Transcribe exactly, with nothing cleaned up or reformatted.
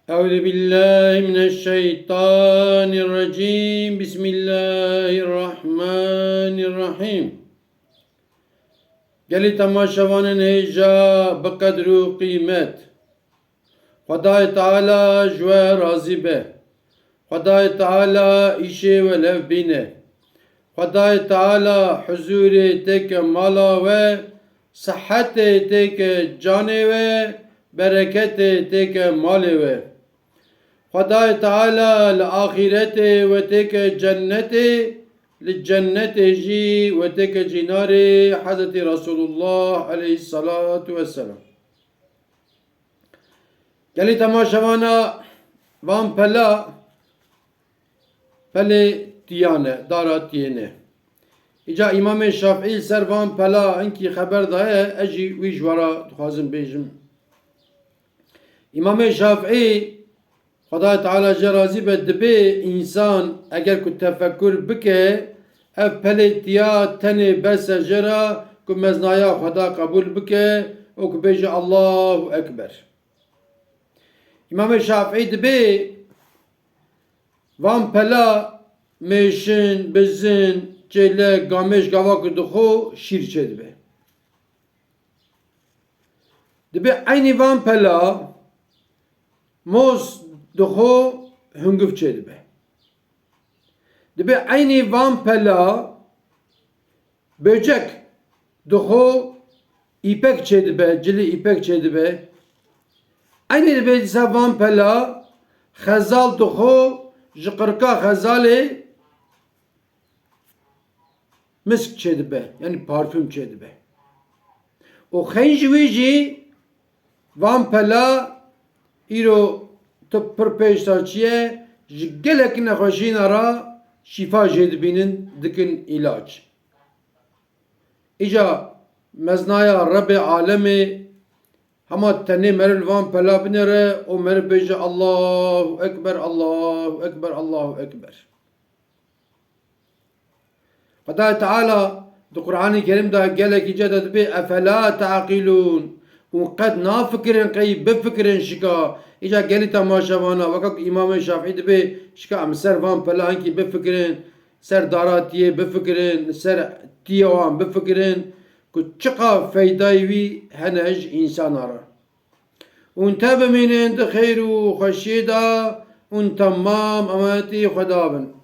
Euzu billahi mineşşeytanirracim. Bismillahirrahmanirrahim. Gelî temaşevanên hêja bi qedr û qîmet. Xwedayê Teala ji we razî be. Xwedayê Teala îşê we lev bîne. Xwedayê Teala huzûrê têke mala we, sihetê têke canê we, bereketê têke malê we. Xwedayê Teala li axîretê we têke cennetê, li cennetê jî we têke cînarê Hezretî Resulullah aleyhissalatu vesselam. Gelî temaşevana van pela, pelê tiyane, dara tiyêne. Îca Îmamê Şafî li ser van pela hinkî xeber daye, ez jî wî ji we re dixwazim bêjim. Îmamê Şafî, Xwedayê Teala jê razî be, dibê însan eger ku tefekur bike, ev pelê tiya tenê bes e jê re ku meznaya Xweda qebûl bike û ku bêje Allahu Ekber. Îmamê Şafî dibê van pela mêşin, bizin, çêlek, gamêş gava ku dixwe şîr çêdibe. Dibê eynî van pela moz dixwe hungiv çêdibe. Dibê eynî van pela böcek dixwe îpek çêdibe, cilî îpek çêdibe. Eynî dibê dîsa van pela xezal dixwe ji qirka xezalê misk çêdibe, yanî parfüm çêdibe. Û xeyn ji wî jî van pela îro tip pir pêşta çi ye, ji gelek nexweşîna re şîfa jê dibînin, dikin îlac. Îca meznaya Rebê alemê hema tenê meriv li van pela binêre û meriv bêje Allahu Ekber, Allahu Ekber, Allahu Ekber. Xwedayê Teala di Qur'anê Kerîm de gelekî ca de dibê, "Efela te'qilûn?" Hûn qet nafikirin, qey bifikirin şika? Îca gelî temaşevana, weke ku Îmamê Şafî dibê, şika em ser van pela hinkî bifikirin, ser dara tiyê bifikirin, ser tiyê wan bifikirin, ku çiqa feydayê wî hene ji însana re. Hûn te bimînin di xêr û xweşiyê de, hûn temam emanetî Xweda bin.